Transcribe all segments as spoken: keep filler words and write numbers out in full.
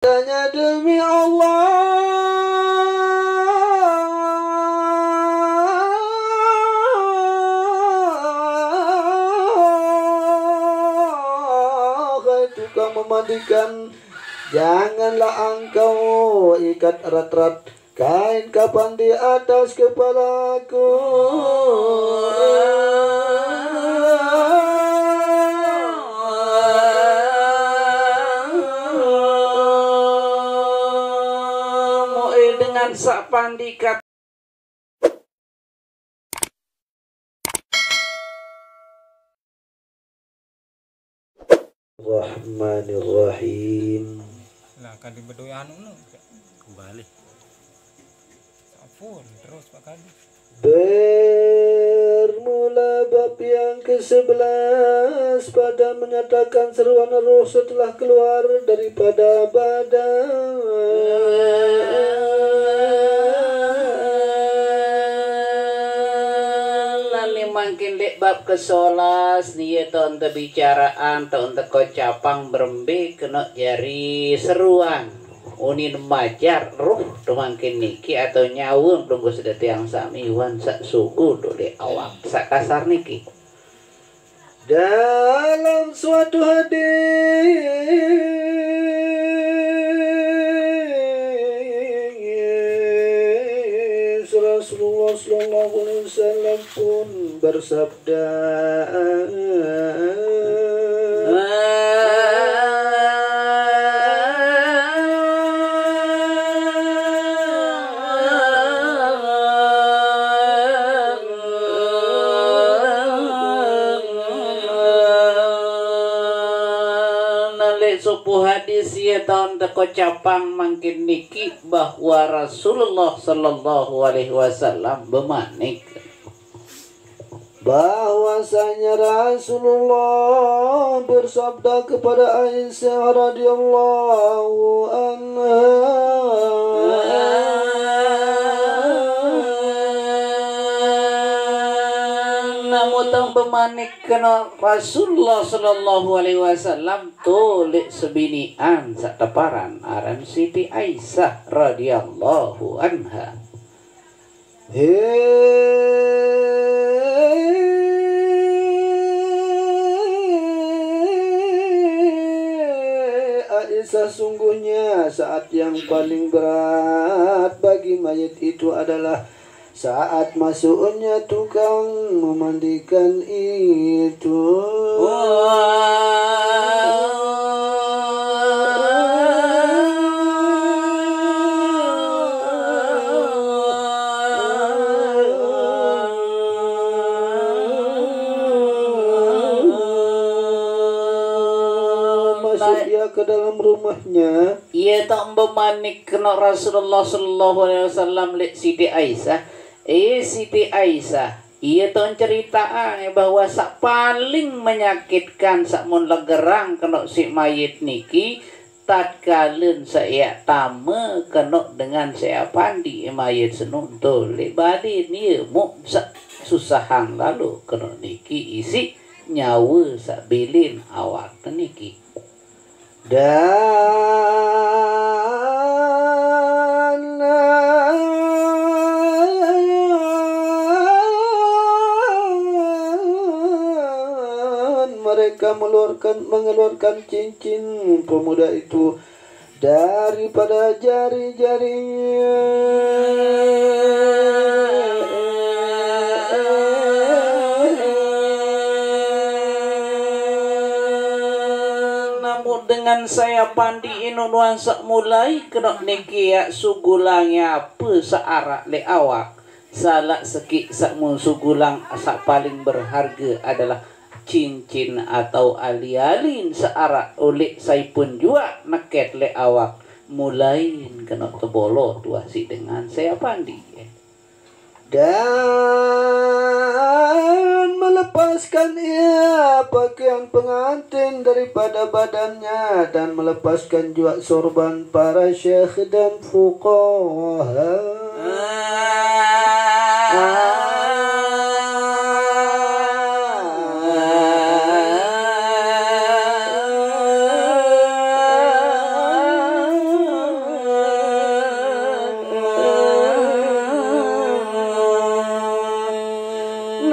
Tanya demi Allah, tukang memandikan, janganlah engkau ikat erat-erat kain kapan di atas kepalaku. Mu'e dengan sak pandikat. Rahmanirrahim. Lah, kali bedoe anu no. Kembali. Sampun, terus Pak Kali. Bermula bab yang kesebelas pada menyatakan seruan roh setelah keluar daripada badan. Lali mangkin leq bab kesolas, nie taoqn tebicaraan, taoqn teko capang berembe kenoq jari seruan. Unin majar roh temangkin niki atau nyawe pelungguh sedetiang sami wan saq sugul leq awak. Saq kasar niki. Dalam suatu hadis, Rasulullah sallallahu alaihi wasallam pun bersabda, Nah, leq sopoq hadis, ie taoqn teko capang mangkin niki, bahwa Rasulullah sallallahu alaihi wasallam bemanik, bahwasanya Rasulullah bersabda kepada Aisyah radhiyallahu anha, namu tang bemanik keno Rasulullah sallallahu alaihi wasallam, toleq sebinian saq teparan aran Siti Aisyah radhiyallahu anha. He Aisyah, sungguhnya saat yang paling berat bagi mayit itu adalah saat masuknya tukang memandikan itu. Masuk ia ke dalam rumahnya. Ie taoqn bemanik keno Rasulullah sallallahu alaihi wasallam leq Siti Aisyah, "Eh, Siti Aisyah, ie taoqn ceritaang bahwa saq paling menyakitkan saq mun legerang keno siq mayit niki, tatkalen saq eaq tame keno dengan saq eaq pandi mayit seno toleq balen, ie muq saq susahang lalo keno niki isiq nyawe saq bilin awakne niki." Dan mereka meluarkan, mengeluarkan cincin pemuda itu daripada jari-jarinya. Namun dengan saya pandi inunuan saq mulai keno niki, yaq sugulang ape saq araq leq awak, salaq sekiq saq mun sugulang saq paling berharge adalah cincin atau ali-alin saq araq uleq sai pun juaq neket leq awak, mulain keno tebolo tuah siq dengan saya pandi. Dan melepaskan ia pakaian pengantin daripada badannya, dan melepaskan juaq sorban para syekh dan fuqaha.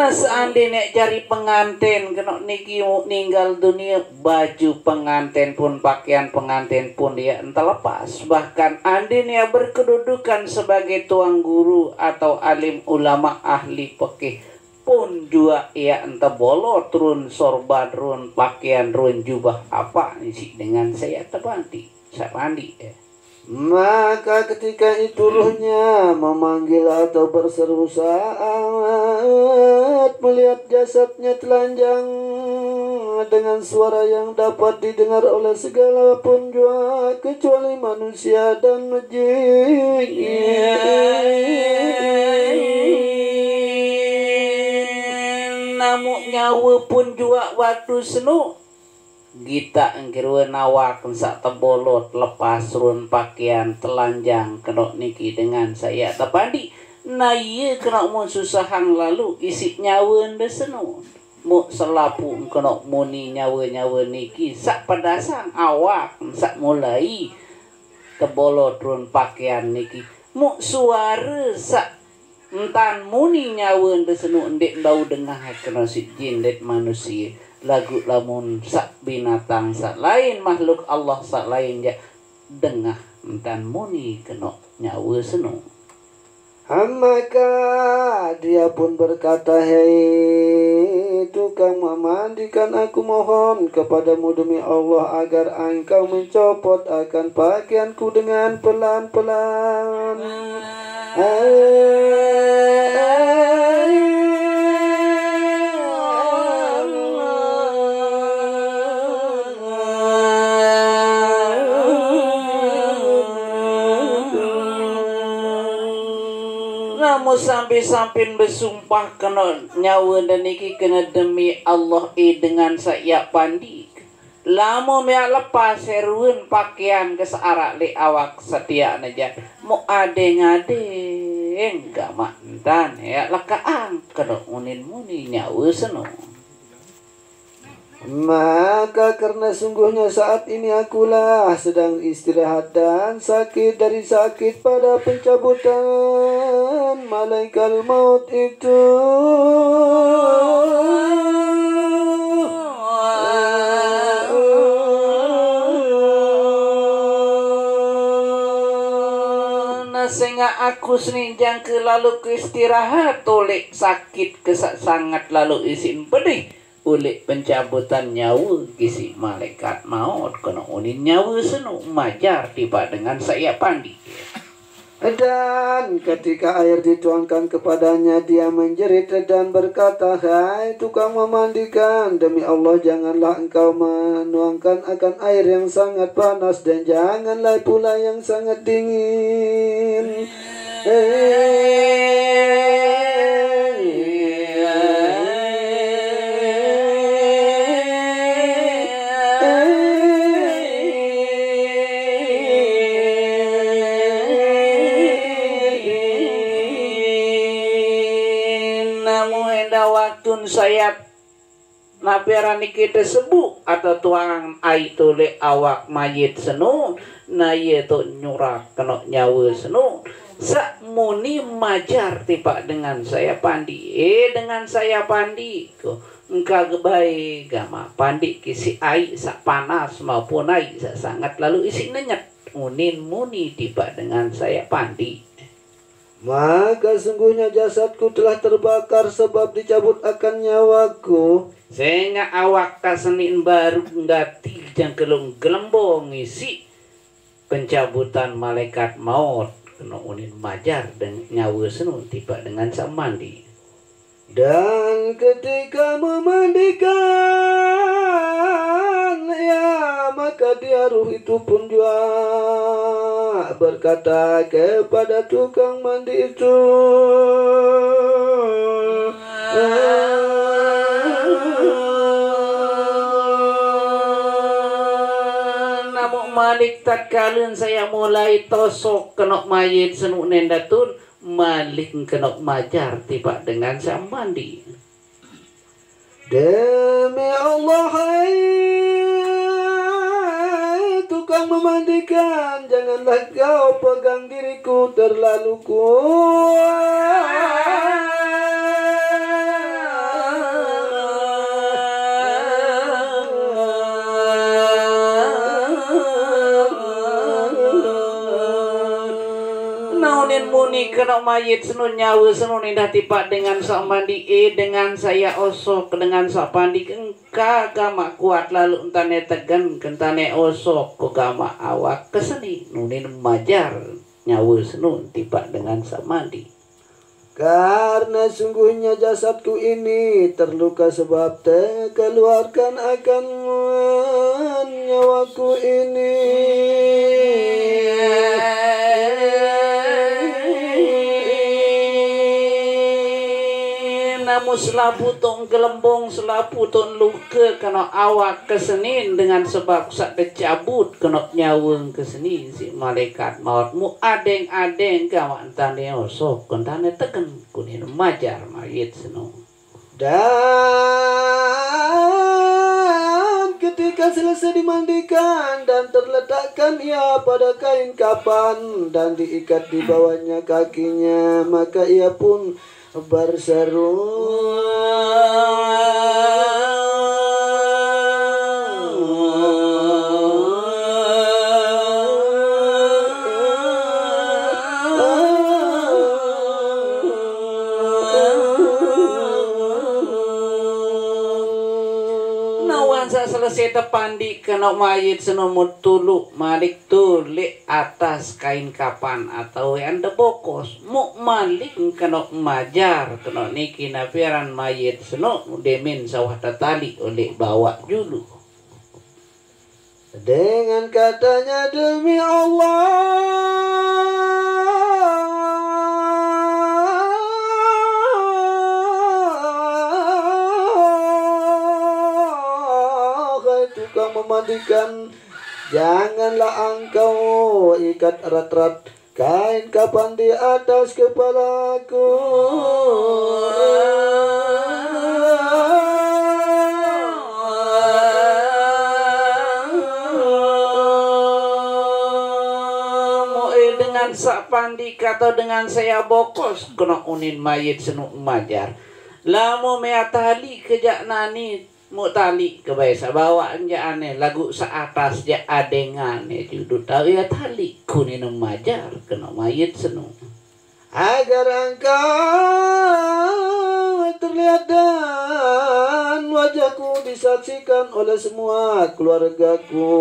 Seandainya jari pengantin kena niki ninggal dunia, baju pengantin pun, pakaian pengantin pun ia ente lepas. Bahkan andainya berkedudukan sebagai tuang guru atau alim ulama ahli fikih pun jua ia ente bolot run sorban, run pakaian, run jubah apa isi dengan saya tebanti, saya mandi, ya. Maka ketika itu ruhnya memanggil atau berseru saat melihat jasadnya telanjang dengan suara yang dapat didengar oleh segala pun jua kecuali manusia dan jin. Namu nyawa pun jua waktu senu gita engkirua nawak ensak tebolot lepas run pakaian telanjang kena niki dengan saya tepandi. Na iya kena mun susahang lalu isi nyawa enda senu. Muk selapu kena muni nyawa-nyawa niki sak pedasang awak ensak mulai tebolot run pakaian niki. Muk suara sak entan muni nyawa enda senu ndik ndau dengah kena si jin dek manusia. Lagu lamun sak binatang sak lain, makhluk Allah sak lain jak dengah entan muni kena nyawa senu. Maka dia pun berkata, "Hei tukang memandikan, aku mohon kepadamu demi Allah agar engkau mencopot akan pakaianku dengan pelan-pelan." Namun sampai-sampai besumpah kena nyawa dan niki kena demi Allah, eh, dengan saya pandi. Lama mia lepas herun pakaian ke searak lek awak setia neja. Mu adeng-adeng gamak entan ya lekaang kena unin muni nyawa seno. Maka karena sungguhnya saat ini akulah sedang istirahat dan sakit dari sakit pada pencabutan malaikat maut itu. Nah, sehingga aku seninjang ke lalu ke istirahat oleh sakit ke sa-, sangat lalu isin pedih. Ulik pencabutan nyawa gisi malaikat maut kena unin nyawa senu majar tiba dengan saya pandi. Dan ketika air dituangkan kepadanya, dia menjerit dan berkata, "Hai tukang memandikan, demi Allah janganlah engkau menuangkan akan air yang sangat panas dan janganlah pula yang sangat dingin." Namu enda waktun sayat napi aran niki tesebu atau tuangan ai tu lek awak mayit senu, na iya tu nyurak kena nyawa senu. Sak muni majar tipak dengan saya pandi. Eh, dengan saya pandi ko. Engka gebai gama pandi kisi ai sak panas maupun ai sak sangat lalu isi nenyet. Unin muni tipak dengan saya pandi. Maka sungguhnya jasadku telah terbakar sebab dicabut akan nyawaku. Sehingga awak kasenin baru nggati jangkelung gelembong isi pencabutan malaikat maut kena unin majar dengan nyawa senu tipak dengan samandi. Dan ketika memandikan ia, maka dia ruh itu pun juga berkata kepada tukang mandi itu, "Namu malik tatkala saya mulai tosok kena mayit senu nendatun, malik kena majar tipak dengan samandi." Demi Allah, hai tukang memandikan, janganlah kau pegang diriku terlalu kuat. Nin muni kena mayit senu nyawa senu nindah tipak dengan sak mandi, eh, dengan saya osok, dengan sak pandi engka gamak kuat lalu entane tegen, kentane osok ko gamak awak keseni nunin majar nyawa senu tipak dengan sak mandi. Karena sungguhnya jasadku ini terluka sebab dikeluarkan akan nyawaku ini. Namun selapu tong gelembong, selapu tong luka kena awak kesenin dengan sebab sak decabut kena nyawa kesenin si malaikat maut mu adeng-adeng gamak entane osok kentane tegen kunin majar mayit senu. Dan ketika selesai dimandikan dan terletakkan ia pada kain kapan dan diikat di bawahnya kakinya, maka ia pun berseru. Nawan sak selesai tepandi kena mayit senu mu tulu malik tulik atas kain kapan atau yang debokos mu malik kena majar kena niki napiaran mayit senu demin sawah tetali oleh bawak julu. Dengan katanya, "Demi Allah, hai tukang memandikan, janganlah engkau ikat erat-erat kain kapan di atas kepalaku." Moe dengan sak pandi kata dengan saya bokos kena unin mayit senu majar. Lamu mea tali kejak nani Mu tali ke bai sabawa nja ane lagu sa atas ja adengane judu tau ia tali kunina majar kena mayit senu. Agar engkau terlihat dan wajahku disaksikan oleh semua keluargaku.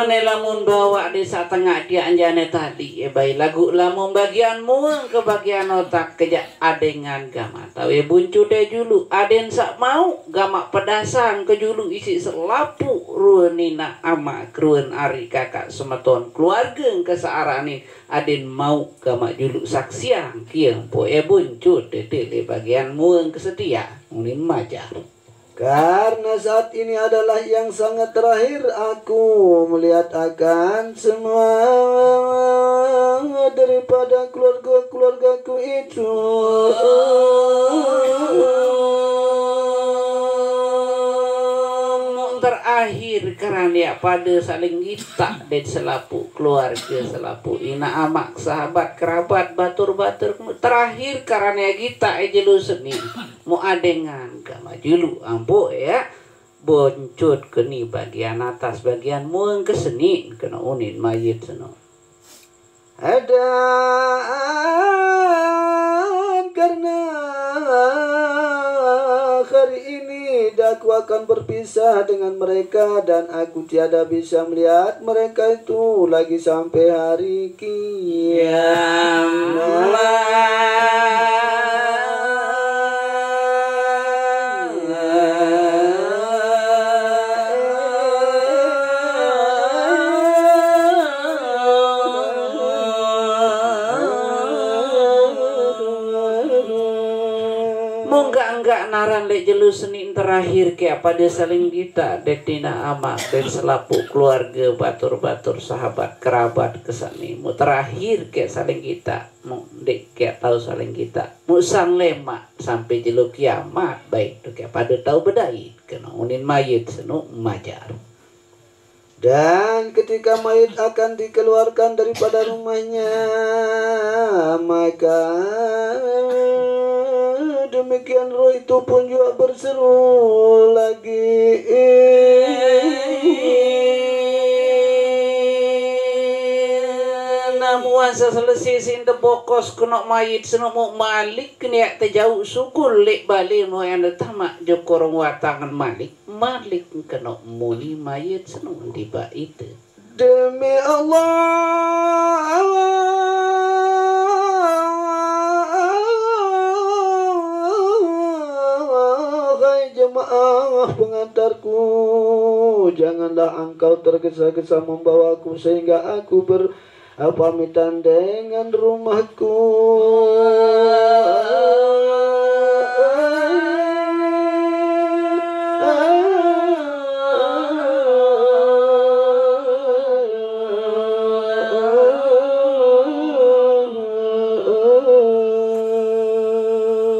Ane lamun bawa desa tengah dia anjane tadi, eh, bai lagu lamun bagian mueng ke bagian otak kejak adengan gamat. Tawi buncu de julu, aden sak mau gamak pedasang ke julu isi selapu ruen nina ama keruen ari kakak semeton keluarga ke searani. Aden mau gamak julu saksiang kia empu e buncut titik di bagian mueng kesetia unin majar. Karena saat ini adalah yang sangat terakhir aku melihat akan semua daripada keluarga-keluargaku itu. Terakhir kerana pada saling tak dan selapu keluarga, selapu ina amak, sahabat, kerabat, batur-batur, terakhir karena kita e jelu seni. Mu adengan kama julu ambo ya. Boncut keni bagian atas, bagian mueng ke seni kena unin mayit seno. Dan karena hari ini aku akan berpisah dengan mereka dan aku tiada bisa melihat mereka itu lagi sampai hari kiamat. Munggak-enggak naran lek jelu seni terakhir ke pada saling kita, dek tina amak, dek selapu keluarga, batur-batur, sahabat, kerabat, kesani. Mu terakhir ke saling kita, mu dek ke tau saling kita. Mu sang lemak sampai jelu kiamat, baik tu ke pada tau bedait, kena unin mayit senu majar. Dan ketika mayit akan dikeluarkan daripada rumahnya, maka demikian roh itu pun juga berseru lagi. Namun selesai sinta bokos kena mayit senu muk malik kena tejauh sukul lek balik mu yang tamak jokorong watangan malik. Malik kena muni mayit senu tiba ite. Demi Allah, hai jemaah pengantarku, janganlah engkau tergesa-gesa membawaku sehingga aku berpamitan dengan rumahku.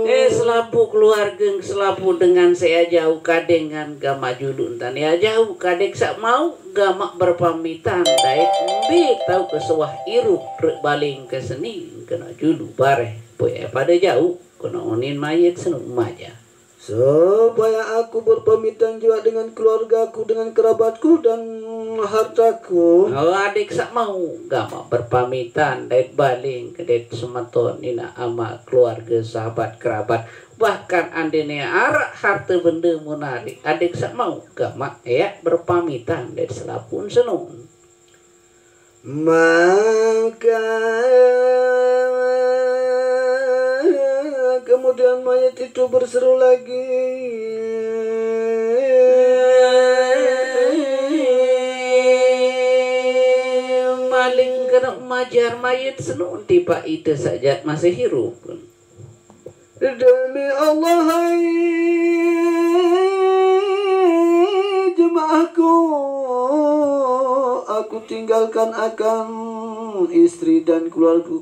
Eh, selapu keluarga, selapu dengan saya jauh kadengan gamak julu entan ya jauh kadek sak mau gamak berpamitan dait mbe tau ke suah irup rek baling ke seni kena julu bareh pue pada jauh kena unin mayit senu maja. Supaya aku berpamitan juga dengan keluargaku, dengan kerabatku dan hartaku. Oh, adik sak mau gamak berpamitan dait baling ke dait semeton ina ama keluarga sahabat kerabat bahkan andene arak harta benda munari adik sak mau gamak ya berpamitan dait selapun senun. Maka kemudian mayat itu berseru lagi. Maling kena majar mayit senun tiba ite sajat masih hirup. Demi Allah, hai jemaahku, aku tinggalkan akan istri dan keluarga,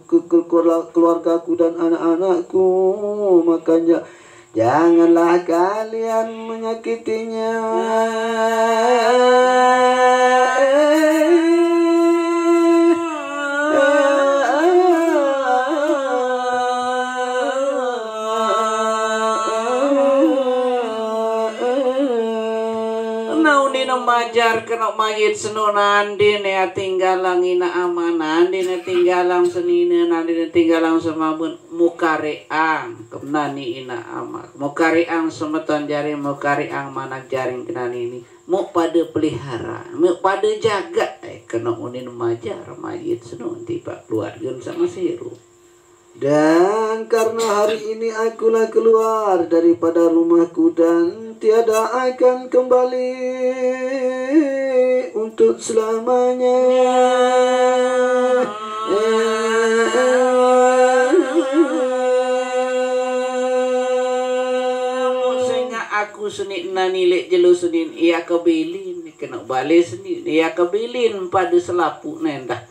keluargaku dan anak-anakku. Makanya janganlah kalian menyakitinya. Nauni nemajar kena mayit senu nandi ne tinggalang ina ama nandi ne tinggalang senina nandi ne tinggalang semabun mukariang kemnani ina ama mukariang semeton jaring mukariang manak jaring kenani ni muk pada pelihara muk pada jaga eh kena unin majar mayit senu tiba keluarga sama siru. Dan karena hari ini akulah keluar daripada rumahku dan tiada akan kembali untuk selamanya. Sehingga aku seni nani lek jelu senin ia kebilin kena balik senin ia kebilin pada selapu nendah.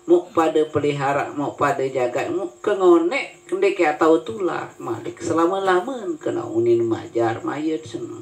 Muk pada pelihara, muk pada jaga, muk kengonek kendek ya tau tulak malik selama-lama kena unin majar mayat senu.